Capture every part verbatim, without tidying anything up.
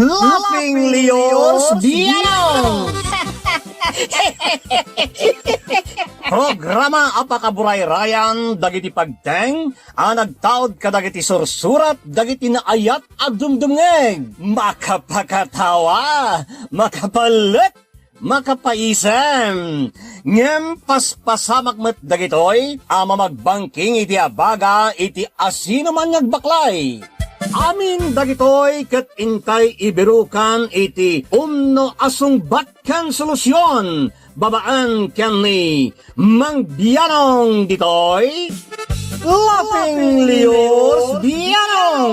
Laughing Leos Bianong! Programa a pakaburayrayan dagiti pagteng a nagtaud kadagiti sursurat dagiti naayat a dumdumngeg. Makapakatawa, makapalek, makapaisem. Ngem paspasamak met dagitoy a mamagbangking iti abaga iti asinoman nga agbaklay. Amin dagitoy ket intay ibirukan iti umno a sungbat ken solusion babaen ken ni Mang Bianong ditoy, Laughing Leos Bianong.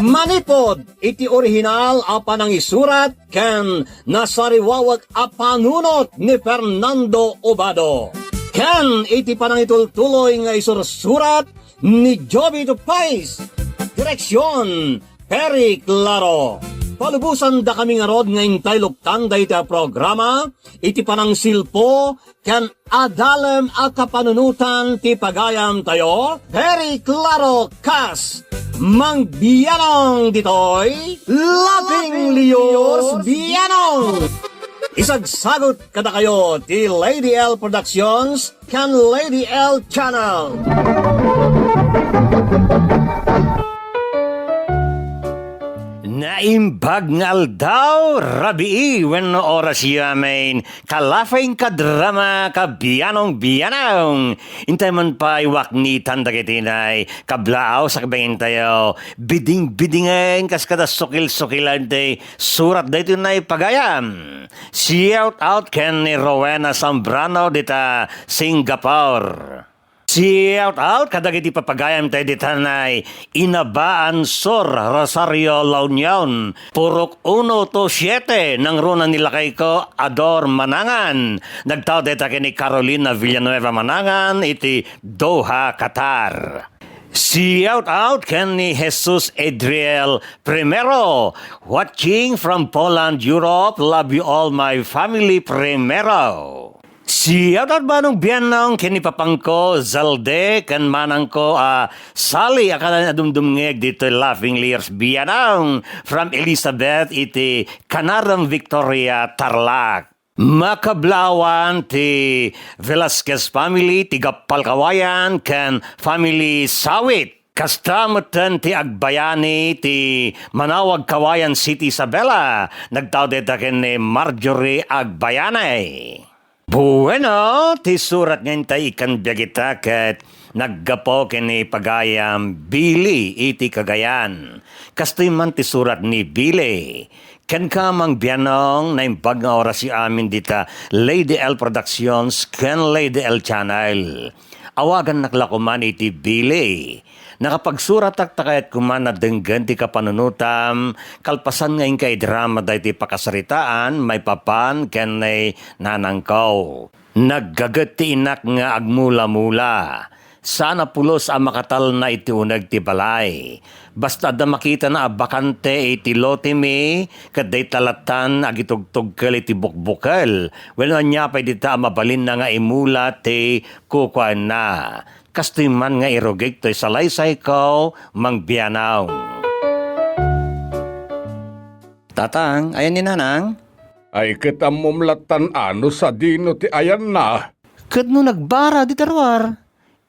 Manipod iti orihinal a panangisurat ken nasariwawek a panunot ni Fernando Obado, ken iti panangitultuloy nga isursurat ni Jovito Pais. Direksion, Perry Claro. Palubosandakami ngarud nga intay luktan dayta a programa iti panangsilpo ken adalem a kapanunotan ti pagayamtayo, Perry Claro kas Mang Bianong ditoy, Laughing Leos Bianong. Isagsagut kadakayo ti Lady L Productions ken Lady L Channel. Naimbag nga aldaw, rabii, wenno oras yamin, ka-laughing, ka-drama, ka-Bianong Bianong. Intay man pay waknitan dagiti nay kablaaw sakbay intayo biding-bidingen kas kada sukil-sukilan ti surat daytoy nay pagayam. Shout out ken ni Rowena Zambrano dita Singapore. Shout out kadagiti papagayam tay dita nay Inabaan Sur, Rosario, La Union, Purok uno to siete, nangruna ni lakayko, Ador Manangan. Nagtaud dayta ken ni Carolina Villanueva Manangan iti Doha, Qatar. Shout out ken ni Jesus Adriel Primero, watching from Poland, Europe. Love you all, my family Primero. Shout out Manong Bianong ken ni papangko, Zalde, ken manangko a Sally a kanayon a dumdumngeg ditoy Laughing Leos Bianong from Elizabeth iti Canarem, Victoria, Tarlac. Makablaawan ti Velasquez family, ti Gappal Kawayan, ken family Sawit. Kasta metten ti agbayani ti Manaoag, Kawayan City, Isabela. Nagtaud dayta ken ni Marjorie Agbayani. Bueno, ti surat nga intay ikkan biag ita ket naggapu ken ni pagayam Billy iti Cagayan. Kastoy man ti surat ni Billy. Kenka, Mang Bianong, naimbag nga orasyo amin dita Lady L Productions ken Lady L Channel. Awagannak la koman iti Billy. Nakapagsuratak ta kayat koman a denggen ti kapanunotam, kalpasan nga inka idrama daytoy pakasaritaan maipapan ken ni nanangko. Naggaget ti inak nga agmula-mula. Saan a pulos a makatalna iti uneg ti balay. Basta adda makitana a bakante iti lote mi, ket dayta lattan agitugtugkel iti bukbukel. Wenno ania pay dita a mabalinna nga imula ti kukuaenna. Kastoy man nga irugik toy salaysayko, Mang Bianong. Tatang, ayan ni Nanang? Ay, ket ammom lattan a no sadino ti ayanna. Ket no nagbara dita ruar,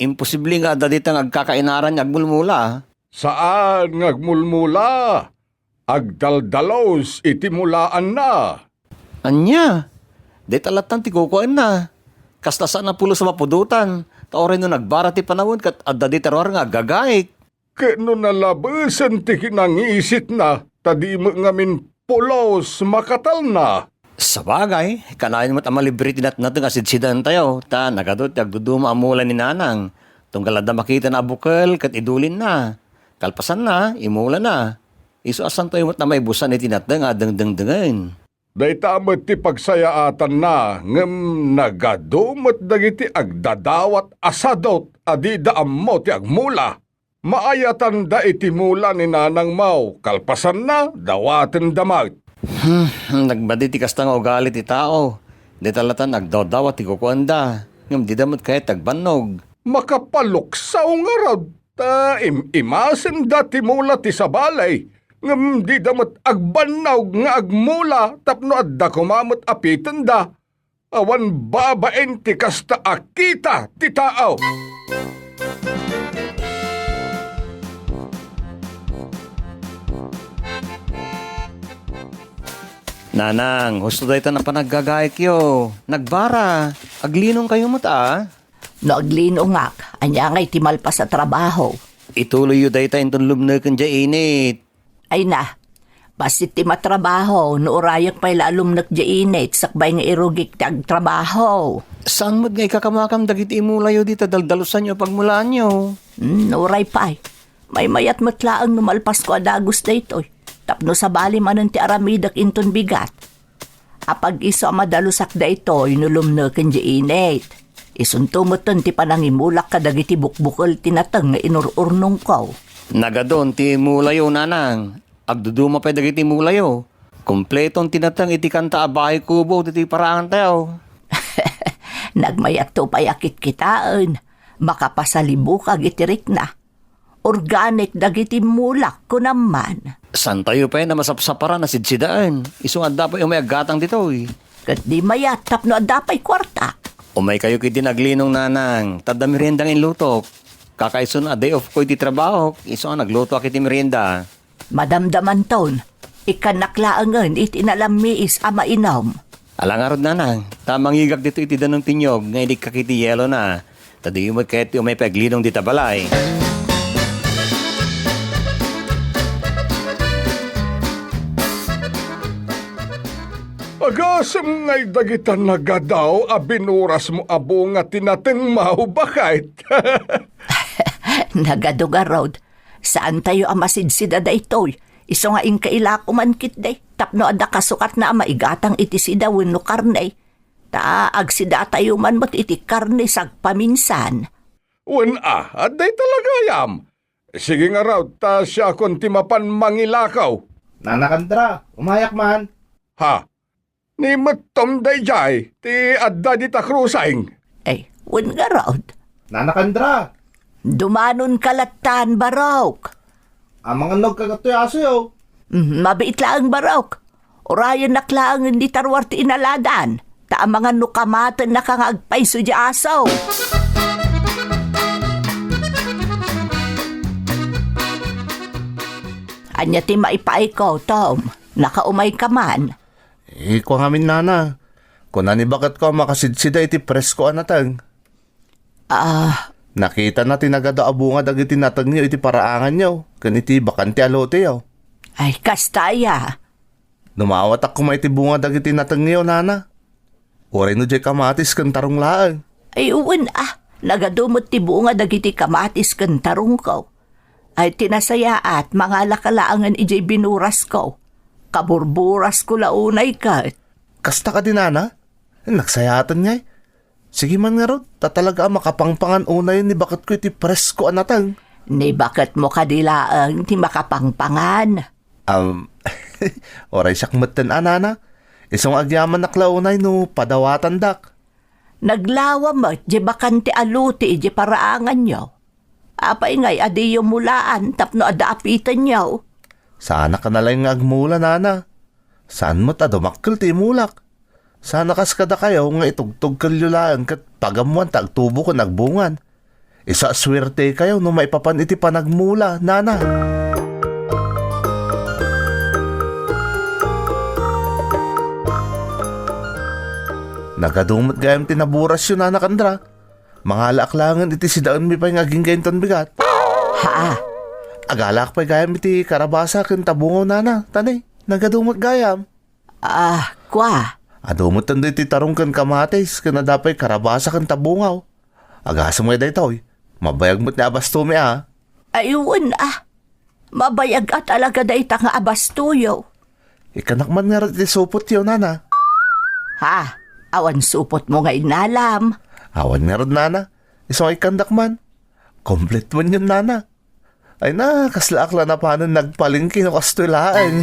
imposible nga adda dita nga agkakainaran nga agmulmula. Saan nga agmulmula. Agdaldalos iti mulaanna. Ania? Dayta lattan ti kukuaenna. Kasta saan a pulos a mapudotan. Ta uray no nagbara ti panawen ket adda dita ruar nga aggagaik. Ket no nalabesen ti kinangisitna, ta di met ngamin pulos makatalna. Sabagay, kanayon met a malibre ti natnateng a sidsidaentayo, ta nagadu ti agduduma a mula ni Nanang. Tunggal adda makitana a bukel ket idulinna. Kalpasanna, imulana. Isu a saantayo met a maibusan iti natnateng a dengdengdengen. Dayta met ti pagsayaatanna, ngem nagadu met dagiti agdadawat a sadut a dida ammo ti agmula. Maayatanda iti mula ni Nanang Mau, kalpasanna, dawatenda met. Hmm, nagmadi ti kasta nga ugali ti tao. Dayta lattan agdawdawat ti kukuanda, ngem dida met kayat ti agbannog. Makapaluksaw ngarud, ta im-imasenda ti mula ti sabali. Ngem dida met agbannog nga agmula tapno adda koma met a pitenda. Awan babain ti kasta a kita ti tao. Nanang, husto dayta a panaggagaykyo. Nagbara, aglinongkayo met a. No aglinongak, ania ngay ti malpas a trabaho? Ituloyyo dayta inton lumneken diay init. Ay na, bassit ti matrabaho no urayek pay la a lumnek diay init sakbay nga irugik ti agtrabaho. Saan met nga ikakamakam dagiti imulayo dita daldalusanyo a pagmulaanyo? Hmm, uray pay. Maymayat met laeng no malpasko a dagus daytoy. Tapno sabali manen ti aramidek inton bigat. Apag-isu a madalusak daytoy no lumneken diay init. Isunto metten ti panangimulak kadagiti bukbukel ti nateng nga inur-urnongko. Nagadun ti imulayo, nanang. Agduduma pay dagiti imulayo. Kompleton ti nateng iti kanta a Bahay Kubo ditoy paraangantayo. Nagmayatto pay a kitkitaen. Makapasalibukag iti rikna. Organic dagiti mulak, kunam man. Santayo pay a masapsaparan a sidsidaen. Isu nga adda pay umay aggatang ditoy. Ket di mayat tapno adda pay kuarta. Umaykayo ketdin aglinong, nanang, ta adda merienda nga inlutok. Kakaisuna a day off ko iti trabaho, isu nga naglutoak iti merienda. Madamdamanton, ikkannak laengen iti nalammiis a mainom. Ala ngarud, nanang, ta mangigak ditoy iti danum ti niyog nga inikka iti yelona. Ta diyo met kayat ti umay pay aglinong dita balay. Agasem ngay dagita nagadaw a binurasmo a bunga ti natengmo, baket. Nagadu ngarud, saantayo a masidsida daytoy. Isu nga inka ilako man ketdi, tapno adda kasukatna a maigatang iti sida wenno karne. Ta agsidatayo man met iti karne sagpaminsan. Wen a, adda ita la gayam. Sige ngarud, ta siakon ti mapan mangilakaw. Nana Kandra, umayak man. Ha? Ni Mettom daydiay ti adda dita krusing. Ay, wen ngarud. Nana Kandra. Dumanonka lattan, Barok. Amangan no agkagattoy asoyo. Mm, mabiit laeng, Barok. Urayennak laengen dita ruar ti inaladan. Ta amangan no kamatennaka nga agpayso diay aso. Ania ti maipaayko, Tom? Nakaumayka man? Ikua ngamin, nana. Kuna ni baketko a makasidsida iti presko a nateng. Ah. Nakitana ti nagadu a bunga dagiti natengyo iti paraanganyo ken iti bakante a loteyo. Ay, kasta aya. Dumawatak koma iti bunga dagiti natengyo, nana. Uray no diay kamatis ken tarong laeng. Ay, wen a. Nagadu met ti bunga dagiti kamatis ken tarongko. Ay, ti nasayaat, mangalaka laengen idiay binurasko. Kaburburasko la unay ket. Kasta kadi, nana? Nagsayaatan ngay. Sige man ngarud, ta talaga a makapangpangan unayen ni baketko iti presko a nateng. Ni baketmo kadi laeng ti makapangpangan. Am, uray siak metten a, nana. Isu nga agyamannak la unay no padawatandak. Naglawa met diay bakante a lote idiay paraanganyo. Apay ngay a diyo mulaan tapno adda apitenyo? Saanak a nalaing nga agmula, nana. Saan met a dumakkel ti imulak. Saan a kas kadakayo nga itugtugkelyo laeng ket pagammoan ta agtubo ken agbungan. Isu a suertekayo no maipapan iti panagmula, nana. Nagadu met gayam ti naburasyo, nana Kandra. Mangalaak laengen iti sidaenmi pay nga agingga inton bigat. Haa. Agalaak pay gayam iti karabasa ken tabungaw, nana. Tani, nagadu met gayam. Ah, kua. Adu met daytoy tarong ken kamatis ken adda pay karabasa ken tabungaw. Agasem ngay daytoy. Mabayag met ni abastomi a. Ay, wen a. Mabayag a talaga dayta nga abastoyo. Ikkannak man ngarud iti supotyo, nana. Ha? Awan supotmo nga innalam? Awan ngarud, nana. Isu nga ikkandak man. Kompletuenyon, nana. Ay na, kaslaak la napanen nagpalengke no kastoy laeng.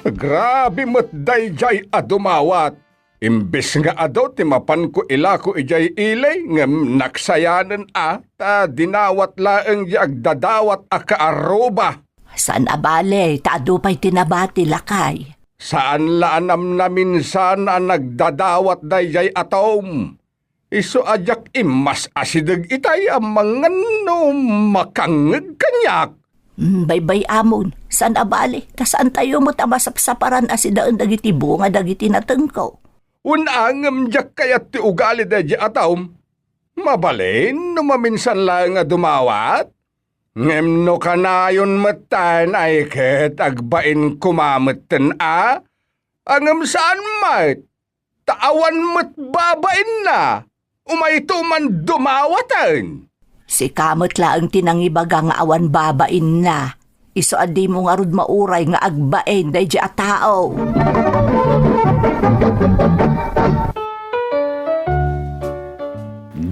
Grabe met daydiay a dumawat. Imbes nga adu ti mapanko ilako idiay ili, ngem naksayanen a, ta dinawat laeng diay agdadawat a kaarruba. Saan a bale, ta adu pay ti nabati, lakay. Saan la a namnaminsan a nagdadawat daydiay atom. Isu a diak immas-asideg itay a mangan no makangngeg kaniak. Mm, baybay-amon, saan a bale, ta saantayo met a masapsaparan a sidaen dagiti bunga dagiti natengko. Wen a, ngem diak kayat ti ugali daydiay atom. Mabalin no maminsan laeng a dumawat? Ngem no kanayon metten ay ket agbain koma metten a, a ngem saan met, ta awan met babainna, umayto man dumawaten. Sika met laeng ti nangibaga nga awan babainna. Isu a dimo ngarud mauray nga agbain daydiay a tao.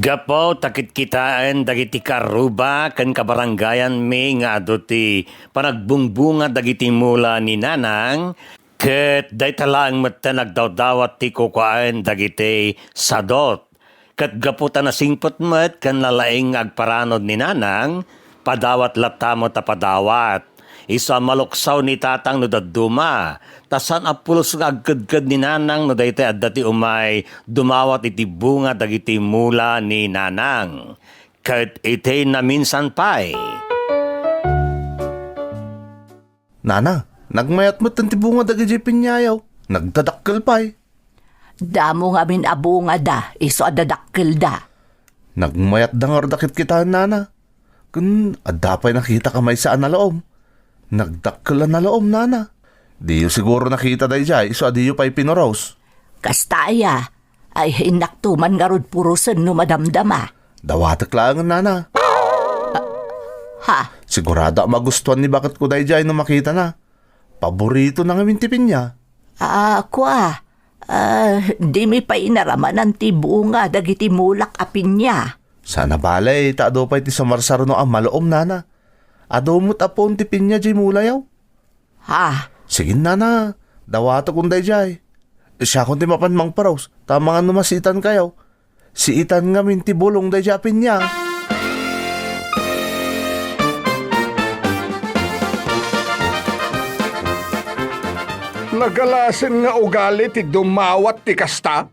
Gapu ta kitkitaen dagiti kaarruba ken kabarangayanmi nga adu ti panagbungbunga dagiti mula ni Nanang, ket dayta laeng metten nagdawdawat ti kukuaen dagiti sadot. Ket gapu ta nasingpet met ken nalaing nga agparanod ni Nanang, padawat latta met a padawat. Isu a maluksaw ni Tatang no dadduma, ta saan a pulos nga agkedked ni Nanang no daytoy adda ti umay dumawat iti bunga dagiti mula ni Nanang. Ket iti naminsan pay. Nana, nagmayat met ti bunga dagiti pinyayo. Nagdadakkel pay. Damo ngamin a bungada, isu a dadakkelda. Nagmayatda ngarud a kitkitaen, Nana. Ken adda pay nakita a maysa a nalaom. Nagdakkel a nalaom, Nana. Diyo siguro nakita daydiay, isu a diyo pay pinuros. Kasta aya, ay innakto man ngarud purosen no madamdama. Dawatek laengen, Nana. Ha? Sigurado a magustuan ni baketko daydiay no makitana. Paboritona ngamin ti pinya. Ah, kua. Ah, dimi pay inaramanan ti bunga dagiti mulak a pinya. Saan a bale, ta adu pay ti sumarsaruno a maloom, Nana. Adu met a puon ti pinya diay mulayo. Ha? Sige, Nana. Dawatekon daydiay. Siakon ti mapan mangparos, ta mangan no masiitankayo. Siitan ngamin ti bulong daydiay a pinya. Nagalasen nga ugali ti dumawat ti kasta.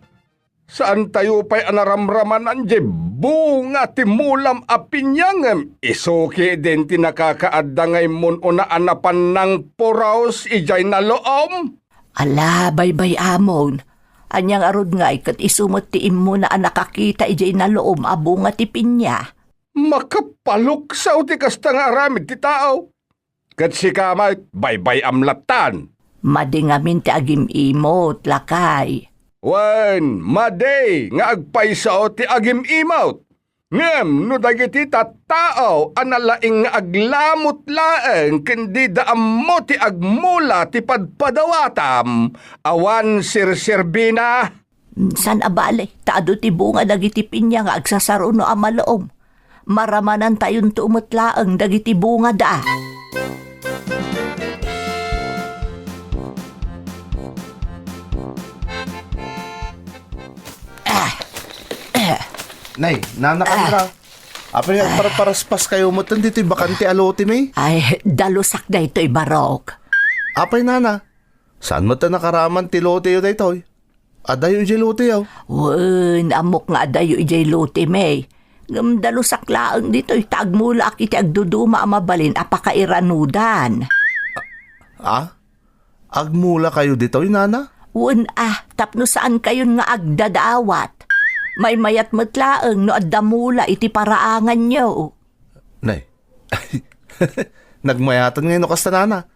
Saantayo pay a naramramanan diay bunga ti mulam a pinya ngem isu ketdin ti nakakaadda nga immun-una a napan nangpuros idiay naloom. Ala, baybay-amon. Ania ngarud ngay ket isu met ti immuna a nakakita idiay naloom a bunga ti pinya? Makapaluksaw ti kasta nga aramid ti tao. Ket sika met, baybay-am lattan. Madi ngamin ti agim-imot, lakay. Wen, madi nga agpayso ti agim-imot. Ngem no dagiti tattao a nalaing nga aglamut laeng ken dida ammo ti agmula ti padpadawatam, awan serserbina. Saan a bale, ta adu ti bunga dagiti pinia nga agsasaruno a maloom. Maramanantayonto met laeng dagiti bungada. Ah! Ah! Nay, nanakanra. Apay nga agparparaspaskayo metten ditoy bakante a lote mi? Ay, dalusak daytoy, Barok. Apay, nana? Saan metten a nakaraman ti loteyo daytoy? Adayo idiay loteyo? Wen, ammok nga adayo idiay lote mi. Ngem dalusak laeng ditoy ta agmulaak iti agduduma a mabalin a pakairanudan. Ah? Agmulakayo ditoy, nana? Wen a, tapno saankayon nga agdadawat. Maymayat met laeng no adda mula iti paraanganyo. Nay, nagmayatan ngay no kasta, nana.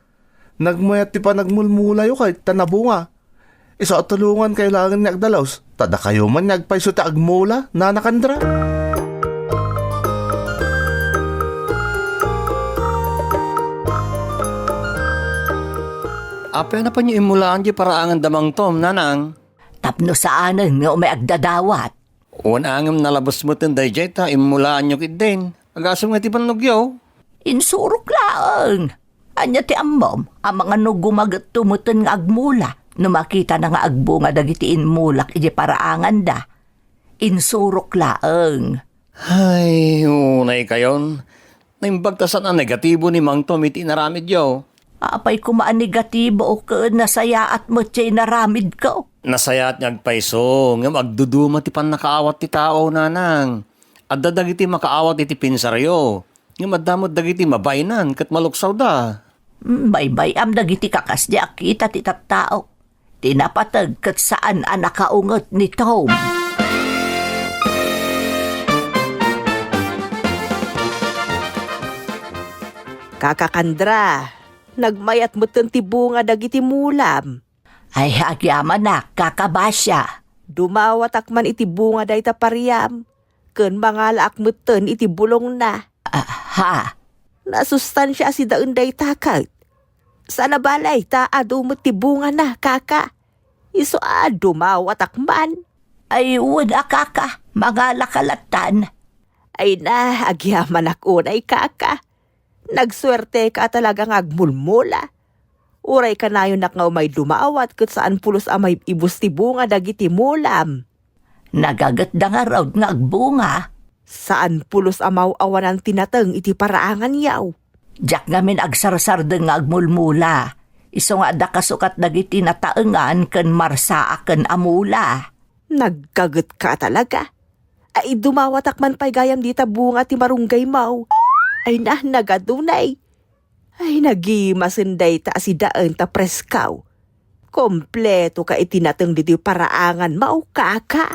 Nagmayat ti panagmulmulayo kay ta nabunga. Isu a tulongankayo laengen nga agdalus, ta dakayo man nga agpayso ti agmula, nana Kandra. Apay a napanyo immulaan ti paraangan da Mang Tom, nanang? Tapno saanen nga umay agdadawat. Wen a ngem nalabes metten daydiay ta immulaanyo ketdin. Agasem nga ti bannogyo. Insurok laeng. Ania ti ammom? Amangan no gumagetto metten nga agmula. No makitana nga agbunga dagiti inmulak iti paraanganda, insurok laeng. Ay, unay kayon. Naimbag ta saan a negatibo ni Mang Tom iti inaramidyo. Apay koma a negatibo ken nasayaat met ti inaramidko? Nasayaat nga agpayso, ngem agduduma ti pannakaawat ti tao, nanang. Adda dagiti makaawat iti pinsaryo, ngem adda met dagiti mabaenan ket maluksawda. Mm, baybay-am dagiti kakasdi a kita ti tattao. Ti napateg ket saan a nakaunget ni Tom. Kaka Kandra, nagmayat metten ti bunga dagiti mulam. Ay, agyamanak, Kaka Basia. Dumawatak man iti bunga dayta pariam, ken mangalaak metten iti bulongna. Aha? Nasustansia a sidaen dayta ket. Saan a balay ta adu met ti bungana, kaka. Isu a dumawatak man. Ay, wen a, kaka, mangalaka lattan. Ay na, agyamanak unay, kaka. Nagsuerteka talaga nga agmulmula. Uray kanayonak nga umay dumawat ket saan pulos a maib-ibus ti bunga dagiti mulam. Nagagetda ngarud nga agbunga. Saan pulos a maw-awanan ti nateng iti paraanganyo. Diak ngamin agsarsardeng nga agmulmula. Isu nga adda kasukat dagiti nataengan ken marsaaken a mula. Naggagetka talaga. Ay, dumawatak man pay gayam dita bunga ti marunggaymo. Ay na, nagadunay. Ay, nagimasen dayta a sidaen ta presko. Kompleto ka iti nateng ditoy paraanganmo, kaka.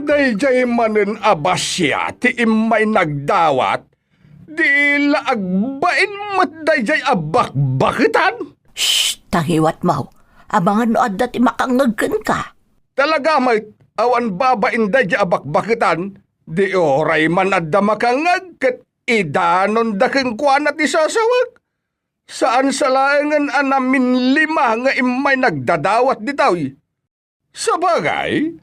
Daydiay manen a Basia ti immay nagdawat, di la agbain met daydiay a bakbaketan. Shh! Tangiwatmo. Amangan no adda ti makangngeg kenka. Talaga met, awan babain daydiay a bakbaketan, di uray man adda makangngeg ket idanonda kenkuana ti sasawek. Saan sa laengen a naminlima nga immay nagdadawat ditoy. Sabagay,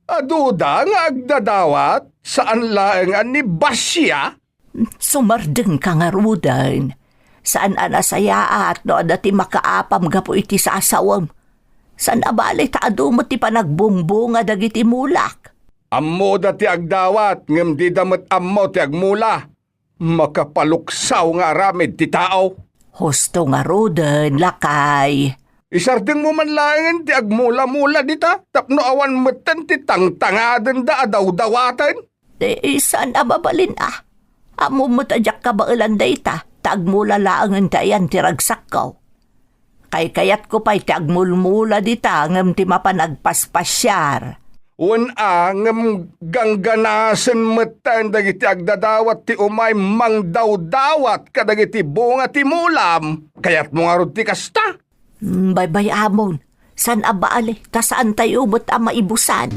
aduda nga agdadawat, saan laeng a ni Basia. Sumardengka ngaruden. Saan a nasayaat no adda ti makaapam gapu iti sasawem. Saan a bale ta adu met ti panagbumbunga dagiti mulak. Ammoda ti agdawat, ngem dida met ammo ti agmula. Makapaluksaw nga aramid ti tao. Husto ngaruden, lakay. Isardengmo man laengen ti agmula-mula dita tapno awan metten ti tangtangadenda a dawdawaten. Eh, saan a mabalin a. Ammom met a diak kabaelan dayta, ta agmula laengen ti ayan ti ragsakko. Kaykayatko pay ti agmulmula dita ngem ti mapan agpaspasiar. Wen a, ngem gangganasen metten dagiti agdadawat ti umay mangdawdawat kadagiti bunga ti mulam. Kayatmo ngarud ti kasta? Mm, baybay-amon. Saan a bale, ta saantayo met a maibusan.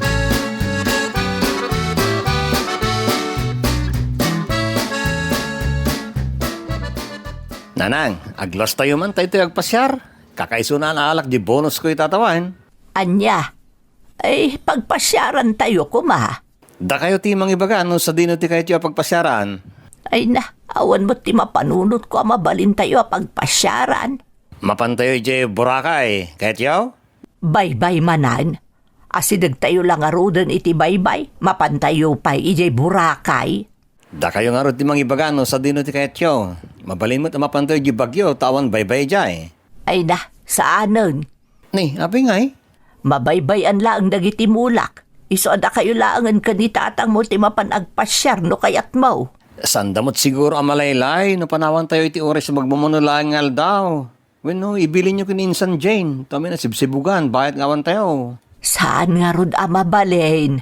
Nanang, aglastayo man daytoy agpasiar. Kakaisuna a naalak di bonusko ita a tawen. Ania? Ay, pagpasiarantayo koma. Dakayo ti mangibaga no sadino ti kayatyo a pagpasiaran. Ay na, awan met ti mapanunotko a mabalintayo a pagpasiaran. Mapantayo idiay Boracay, kayatyo? Baybay manen. Asidegtayo la ngaruden iti baybay, mapantayo pay idiay Boracay. Dakayo ngarud ti mangibaga no sadino ti kayatyo. Mabalin met a mapantayo idiay Baguio, ta awan baybay idiay. Ay na, saanen. Ni, apay ngay? Mabaybay-an laeng dagiti mulak. Isu a dakayo laengen ken ni tatangmo ti mapan agpasiar no kayatmo. Saanda met siguro a malaylay no panawantayo iti oras a magmamano laeng nga aldaw. Wenno, ibilinyo ken ni Insan Jane, ta amin a sibsibugan, bayat nga awantayo. Saan ngarud a mabalin?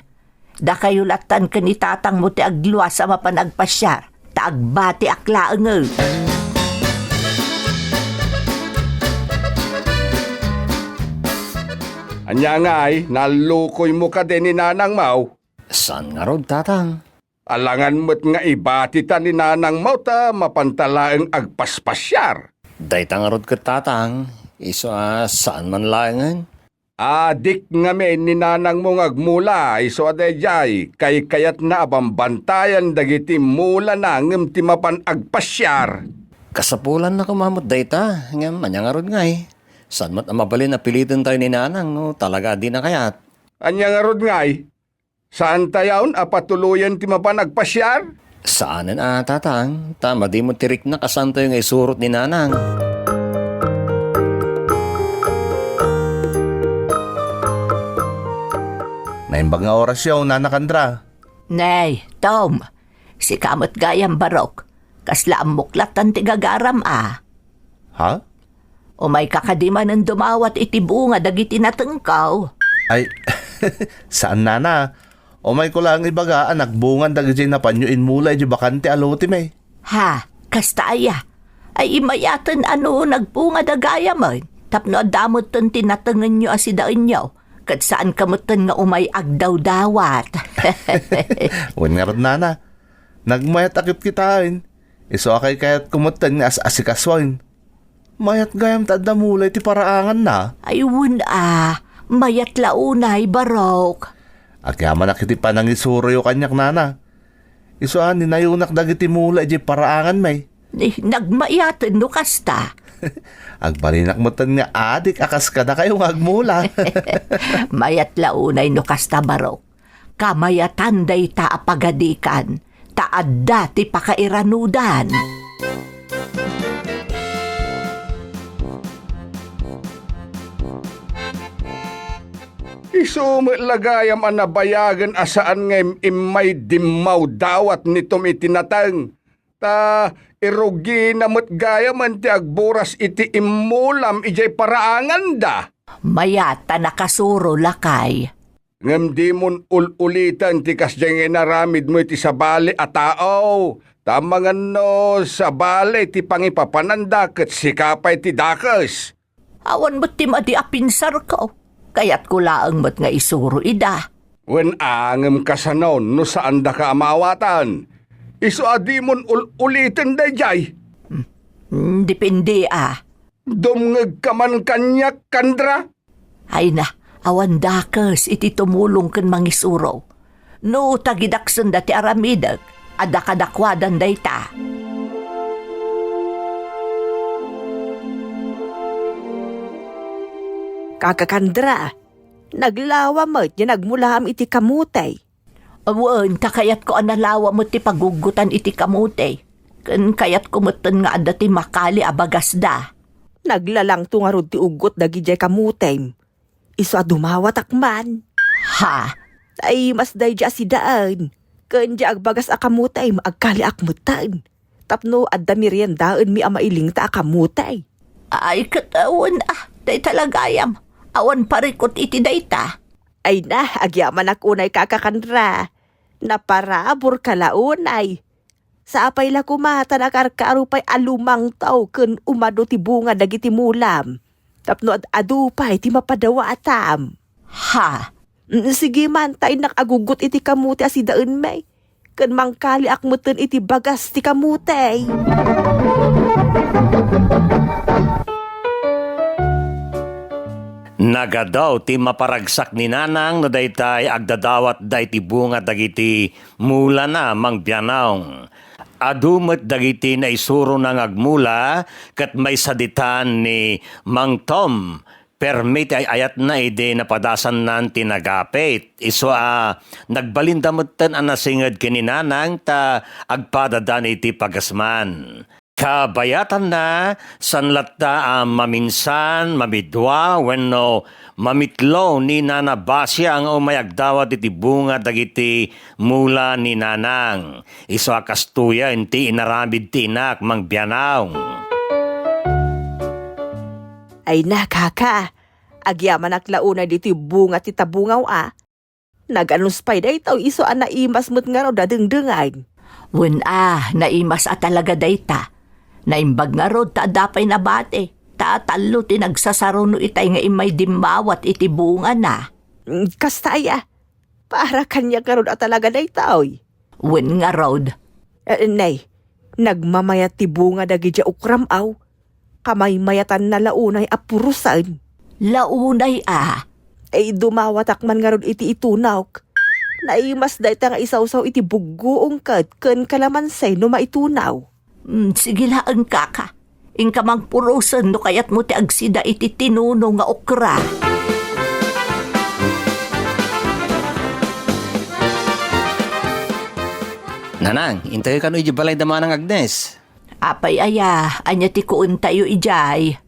Dakayo lattan ken ni tatangmo ti agluas a mapan agpasiar, ta agbatiak laengen. Ania ngay, nallukoymo kadi ni nanangmo? Saan ngarud, tatang. Alangan met nga ibatita ni nanangmo ta mapanta laeng agpaspasiar. Dayta ngarud ket, tatang, isu a saan man laengen. Adik ngamin ni nanangmo nga agmula, isu a daydiay, kaykayatna a bambantayan dagiti mulana ngem ti mapan agpasiar. Kasapulanna koma met dayta, ngem ania ngarud ngay? Saan met a mabalin a pilitentayo ni nanang no talaga a dina kayat? Ania ngarud ngay? Saantayon a patuloyen ti mapan agpasiar? Saanen a, tatang, ta madi met ti riknak a saantayo nga isurot ni nanang. Naimbag nga orasyo, Nana Candra. Nay, Tom, sika met gayam, Barok. Kasla ammok lattan ti gagaram a. Ha? Umayka kadi manen dumawat iti bunga dagiti natengko? Ay, saan, nana. Umayko laeng ibaga a nagbungan dagidiay napanyo immula idiay bakante a lotemi. Ha? Kasta aya? Ay, imayaten a no nagbunga da gayamen, tapno adda metten ti natengenyo a sidaenyo, ket saanka metten nga umay agdawdawat. Wen ngarud, nana. Nagmayat a kitkitaen. Isu a kaykayatko metten nga as-asikasuen. Mayat gayam ta adda mula iti paraanganna. Ay, wen a, mayat la unay, Barok. Agyamanak iti panangisuroyo kaniak, nana. Isu a, ninayonak dagiti mula idiay paraanganmi. Ni, nagmayaten no kasta. Agbalinak metten nga adik a kas kadakayo nga agmula. Mayat la unay no kasta, Barok. Kamayatan dayta a pagadikan, ta adda ti pakairanudan. Isu met la gayam a nabayagen a saan nga im-, immay dimmawdawat ni Tom iti nateng, ta irugina met gayamen ti agburas iti immulam idiay paraanganda. Mayat a nakasuro, lakay. Ngem dimon ul-uliten ti kasdiay nga inaramidmo iti sabali a tao, ta amangan no sabali ti pangipapananda ket sika pay ti dakes. Awan met ti madi a pinsarko. Kayatko laeng met nga isuro ida. Wen a, ngem kasano no saandaka a maawatan? Isu a dimon ul-uliten daydiay. Hmm, depende a. Dumngegka man kaniak, Candra? Ay na, awan dakes iti tumulong ken mangisuro. No tagidaksenda ti aramidek, adda kadakuadan dayta. Kaka Candra, naglawa met ya nagmulaam iti kamote. Awan, ta kayatko a nalawa met ti paguggutan iti kamote. Ken kayatko metten nga adda ti makali a bagasda. Naglalangto ngarud ti uggot dagidiay kamotem. Isu a dumawatak man. Ha? Ay, mas daydi a sidaen. Ken di agbagas a kamotem, agkaliak metten. Tapno adda meriendaenmi a mailingta a kamote. Ay, ket awan a, dayta la gayam. Awan parikut iti dayta. Ay na, agyamanak unay, Kaka Candra. Naparaburka la unay. Sapay la koma ta nakaarkaaro pay a lumangtaw ken umadu ti bunga dagiti mulam. Tapno ad-adu pay ti mapadawatam. Ha? Mm, sige man, ta innak aguggot iti kamote a sidaenmi. Ken mangkaliak metten iti bagas ti kamote. Nagadu ti maparagsak ni Nanang no daytay agdadawatda iti bunga dagiti mulana, Mang Bianong. Adu met dagiti naisurona nga agmula ket maisaditan ni Mang Tom. Permi ti ay-ayatna idi napadasannan ti nagapit. Isu a nagbalinda metten a nasinged ken ni Nanang ta agpadadan iti pagasman. Kabayatanna, saan latta a maminsan, mamidua, wenno mamitlo ni Nana Basia nga umay agdawat iti bunga dagiti mula ni Nanang. Isu a kastoyen ti inaramid ti inak, Mang Bianong. Ay na, kaka, agyamanak la unay ditoy bunga ti tabungaw a. Naganus pay dayta, isu a naimas met ngarud a dengdengag. Wen a, naimas a talaga dayta. Naimbag ngarud ta adda pay nabati, ta tallo ti nagsasaruno itay nga immay dimmawat iti bungana. Mm, kasta aya. Para kaniak ngarud a talaga daytoy. Wen ngarud. Eh, nay, nagmamayat ti bunga dagiti ukram aw. Kamaymayatanna la unay a purosen. La unay a. Ay, dumawatak man ngarud iti itunawk. Naimas dayta nga isawsaw iti buggoong ket ken kalamansi no maitunaw. Mm, sige laeng, kaka. Inka mangpurosen no kayatmo ti agsida iti tinuno nga okra. Nanang, intayo kano iti balay da Manang Agnes. Apay aya, ania ti kuentayo idiay?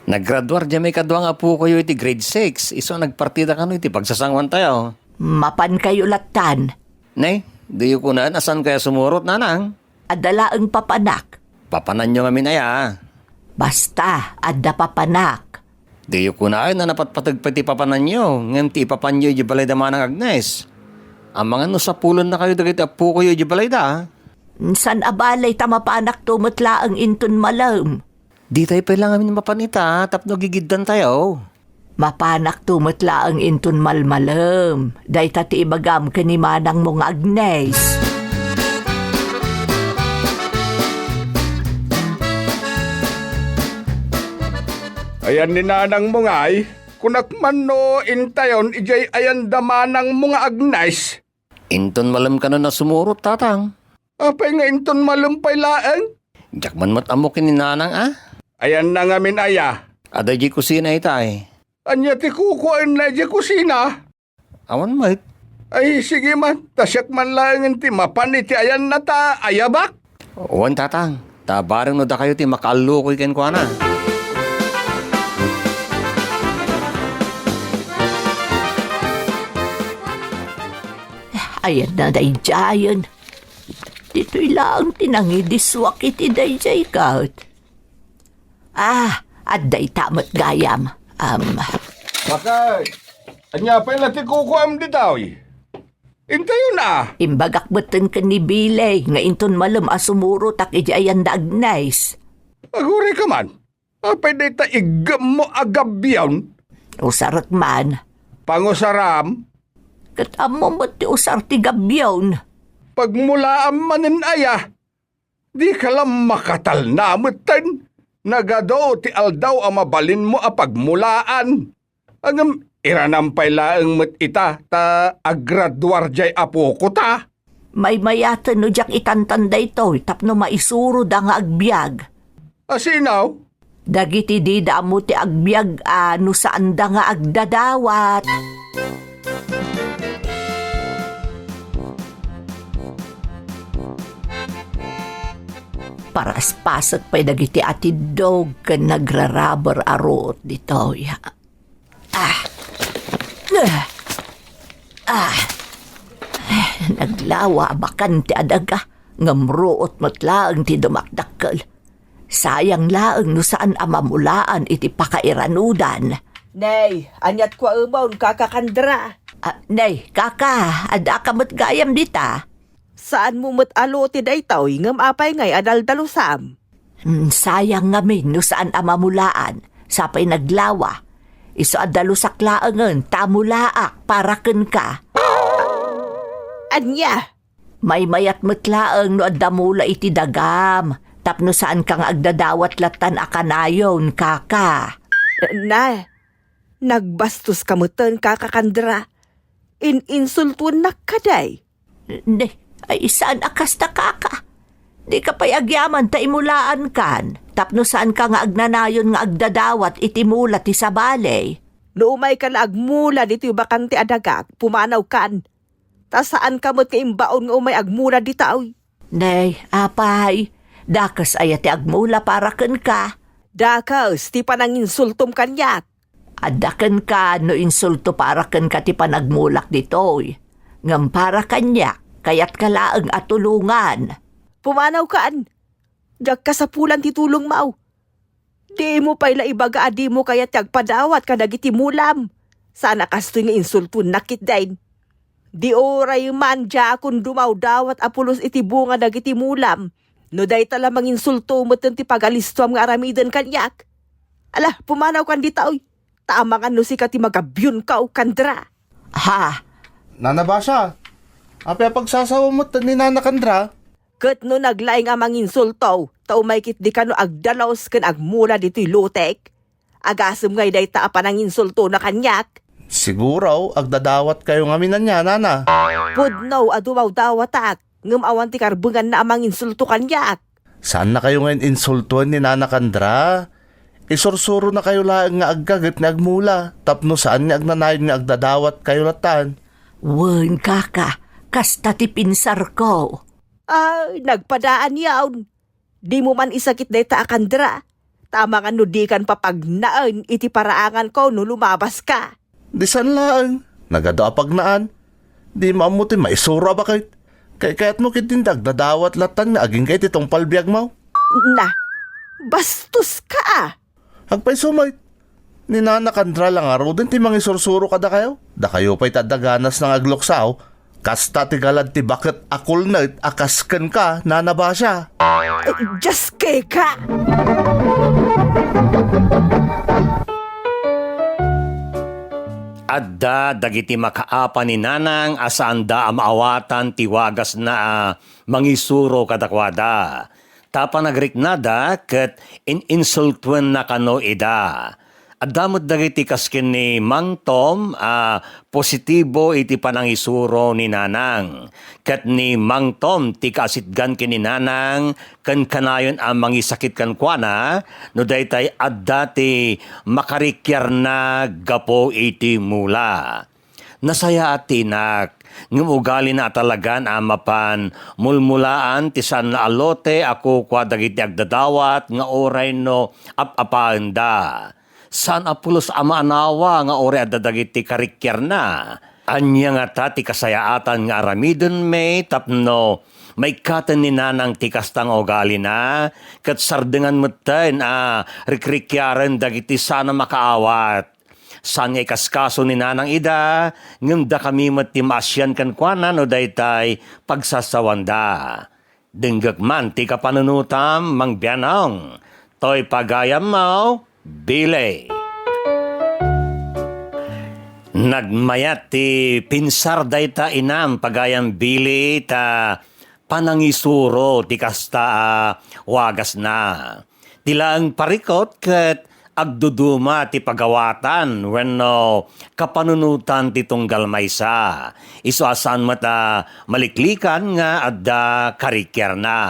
Naggraduar diay maikadua nga apokoyo iti grade six, isu a nagpartida kano iti pagsasanguantayo. Mapankayo lattan. Ne, diyo kunaen a saan kayo sumurot, Nanang? Adda laeng papanak. Papananyo ngamin aya? Basta, adda papanak. Diyo kunaen a napatpateg pay ti papananyo, ngem ti ipapanyo iti balay da Manang Agnes. Amangan no sapulennakayo dagiti appokoyo iti balayda. Saan a bale ta mapanakto met laeng inton malem. Ditay pay la ngamin mapan ita tapno gigiddantayo. Mapanakto met laeng inton malmalem. Dayta ti ibagam ken ni manangmo nga Agnes. Ayan ni nanangmo ngay, kunak man no intayon idiay ayan da manangmo nga Agnes. Inton malem kano a sumurot, tatang. Apay nga inton malem pay laeng? Diak man met ammo ken ni nanang a. Ayanna ngamin aya? Adda idiay kusina itay. Ania ti kukuaenna idiay kusina? Awan met. Ay, sige man, ta siak man laengen ti mapan iti ayanna ta ayabak. Wen, tatang, ta bareng no dakayo ti makaallukoy kenkuana. Ayanna daydiayen. Ditoy laeng ti nangidisuak iti daydiay ket. Ah, adda ita met gayam. Am. Bakay, ania pay la ti kukuam ditoy? Intayon a. Imbagak metten ken ni Billy nga inton malem a sumurotak iti ayan da Agnes. Aguray ka man. Apay dayta iggemmo a gabion? Usarek man. Pangusaram? Ket ammo met ti usar ti gabion. Pagmulaam manen aya? Dika la makatalna metten. Nagadu ti aldaw a mabalinmo a pagmulaan. Ngem iranam pay laeng met ita ta aggraduar diay apoko ta. Maymayaten no diak itantan daytoy tapno maisuroda nga agbiag. A sino? Dagiti dida ammo ti agbiag a no saanda nga agdadawat. Paraspasek pay dagiti atiddog ken nagraraber a ruot ditoy. Ah. Ah. Naglawa a bakan ti adaga, ngem ruot met laeng ti dumakdakkel. Sayang laeng no saan a mamulaan iti pakairanudan. Nay, aniat kuaemon, Kaka Kandra? Ah, nay, Kaka, adda ka met gayam dita? Saanmo met a loti daytoy, ngem apay ngay a daldalusam? Hmm, sayang ngamin no saan a mamulaan, sapay naglawa. Isu a dalusak laengen ta mulaak para kenka. Ania? Maymayat met laeng no adda mula iti dagam, tapno saanka nga agdadawat lattan a kanayon, Kaka. Na, nagbastoska metten, Kaka Kandra. In-insultuennak kadi? Ne, ay, saan a kasta, Kaka? Dika pay agyaman ta imulaankan, tapno saanka nga agnanayon nga agdadawat iti mula ti sabali. No umayka la agmula ditoy bakante a dagak, pumanawkan. Ta saanka met nga imbaon nga umay agmula ditoy. Ne, apay, dakes aya ti agmula para kenka? Dakes ti pananginsultom kaniak. Adda kenka no insulto para kenka ti panagmulak ditoy. Ngem para kaniak, kayatka laeng a tulongan. Pumanawkan. Diak kasapulan ti tulongmo. Dimo pay la ibaga a dimo kayat ti agpadawat kadagiti mulam. Saan a kastoy nga insultoennak ketdin. Di uray man diakon dumawdawat a pulos iti bunga dagiti mulam. No dayta la manginsulto metten ti pagalistuam nga aramiden kaniak. Ala, pumanawkan ditoy. Ta amangan no sika ti magabionko, Kandra. Ha? Nana Basha, apay a pagsasawa metten ni Nana Kandra? Ket no naglaing a manginsulto, ta umay ketdi kano agdalus ken agmula ditoy lotek? Agasem ngay dayta a pananginsultona kaniak? Siguro, agdadawatkayo ngamin ania, nana. Pudno a dumawdawatak, ngem awan ti karbenganna a manginsulto kaniak. Saannakayo ngamin insultoen ni Nana Candra. Isursuronakayo laeng nga aggaget nga agmula, tapno saan nga agnanayon nga agdadawatkayo latan. Wen, kaka, kasta ti pinsarko. Ay, nagpadaanyon. Dimo man isakit dayta a Candra. Ta amangan no dikan papagnaen iti paraanganko no lumabaska. Di saan laeng. Nagadu a pagnaan. Dimo ammo ti maisuro a baket. Kay-kayatmo ketdin ti agdadawat latan nga agingga iti tungpal biagmo. Na, bastoska a. Agpayso met. Ni Nana Candra la ngaruden ti mangisursuro kadakayo. Dakayo pay ti adda ganasna nga agluksaw. Kasta ti galad ti baket a kulnet a kas kenka, Nana Basha. Ay, Diyos, keka! Adda dagiti makaapa ni Nanang a saanda a maawatan ti wagasna a mangisuro kadakuada. Ta panagriknada ket in-insultuenna kano ida. Adda met dagiti kas ken ni Mang Tom a positibo iti panangisuro ni Nanang. Ket ni Mang Tom ti kaasitgan ken ni Nanang ken kanayon a mangisakit kenkuana no daytay adda ti makarikiarna gapu iti mula. Nasayaat ti inak, ngem ugalina a talagan a mapan mulmulaan ti saanna a lote a kukua dagiti agdadawat nga uray no ap-apaenda. Saan a pulos a maanawa nga uray adda dagiti karikiarna. Ania ngata ti kasayaatan nga aramidenmi tapno maikkaten ni Nanang ti kasta nga ugalina, ket sardengan metten a rikrikiaren dagiti saan a makaawat? Saan nga ikaskaso ni Nanang ida, ngem dakami met ti maasian kenkuana no daytay pagsasawanda. Denggek man ti kapanunotam, Mang Bianong. Toy pagayammo, Billy. Nagmayat ti pinsar dayta inam, pagayam Billy, ta panangisuro ti kasta a wagasna. Ti laeng parikut ket agduduma ti pagawatan wenno kapanunotan ti tunggal maysa. Isu a saan met a maliklikan nga adda karikiarna.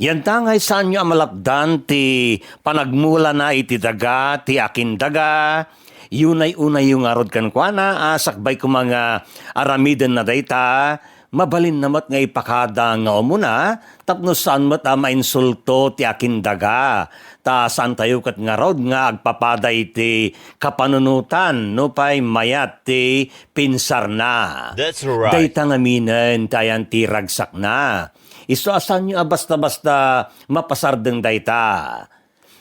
Yantangay saanyo a malapdan ti panagmulana iti daga ti akindaga, Unay-unayyo ngarud kenkuana a sakbay koma nga aramidenna dayta, mabalinna met nga ipakada nga umuna tapno saan met a mainsulto ti akindaga. Ta saantayo ket ngarud nga agpapada iti kapanunotan nupay mayat ti pinsarna. That's right. Dayta ngaminen ti ayan ti ragsakna. Isu a saanyo a basta-basta mapasardeng dayta.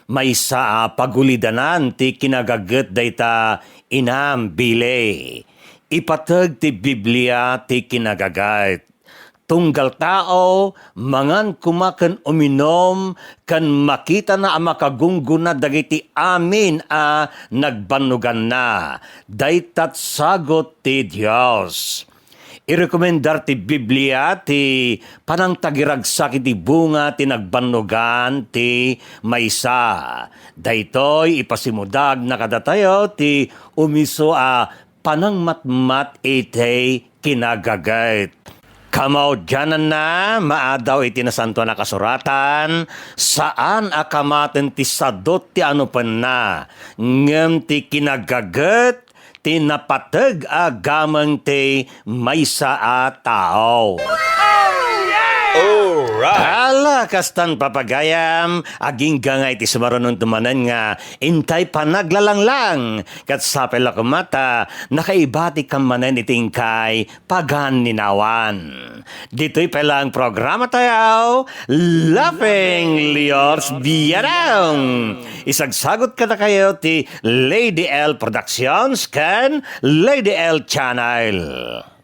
Maysa a pagulidanan ti kinagaget dayta, inam, Billy. Ipateg ti Biblia ti kinagaget. Tunggal tao, mangan koma ken uminum, ken makitana a makagunggona dagiti amin a nagbannoganna. Daytat sagut ti Dios. Irekomendar ti Biblia ti panangtagiragsak iti bunga ti nagbannogan ti maysa. Daytoy ipasimudag na kadatayo ti umiso a panangmatmat iti kinagaget. Kamaudiananna, maadaw iti Nasantoan a Kasuratan, saan a kamaten ti sadut ti anupenna, ngem ti kinagaget ti napateg a gameng ti maysa a tao. Alright. Ala, kastan papagayam, agingga nga iti sumarunon manen nga intay panaglalanglang, ket sapay la koma ta nakaibati ka manen iti inkay paganinawan. Ditoy pay la ang programa tayo, Laughing Liors Biarang. Isagsagot kadakayo ti Lady L Productions ken Lady L Channel.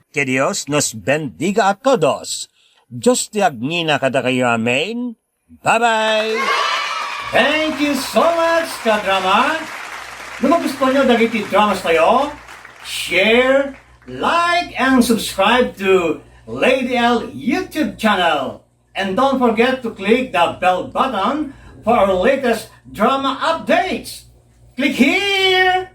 Que Dios nos bendiga a todos. Dios ti agngina kadakayo. Amen. Bye-bye! Thank you so much, kadrama! No magustuhan nyo dagiti dramas tayo, share, like, and subscribe to Lady L YouTube channel. And don't forget to click the bell button for our latest drama updates. Click here!